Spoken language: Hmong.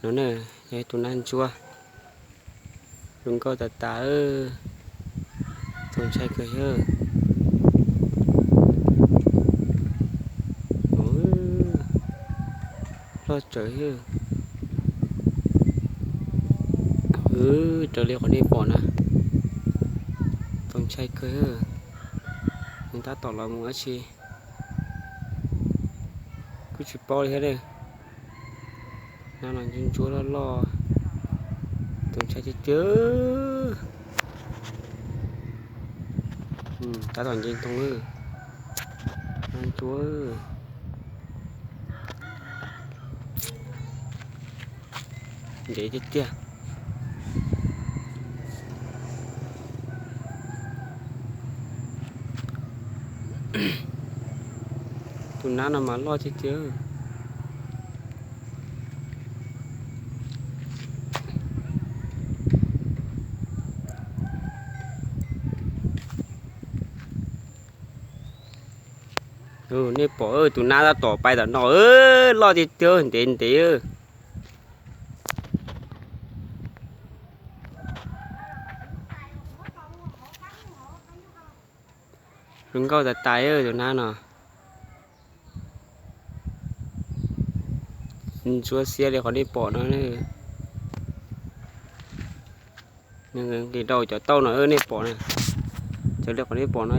No na, yog ib tug nab ntsuab, zoo nkauj tas tas, txaus ntshai kawg thiab. Loj tsawv thiab. Raws li qhov nej pom na, txaus ntshai kawg thiab. Nws tab tom los mus dab tsi kuj tsis paub li thiab. Nab los ntsuab ntsuab loj loj, txaus ntshai tiag tiag. Tab tom nce ntoo, nab ntsuab ntev tiag tiag. Tus nab no mas loj tiag tiag. Nej pom tus nab tab tom pais tom no, loj tiag tiag, ntev ntev. Zoo nkauj tas tas tus nab no. Ntsuab xiab li qhov nej pom no. Nws nqis rau cov tauj no nej pom na. Cov li qhov nej pom no.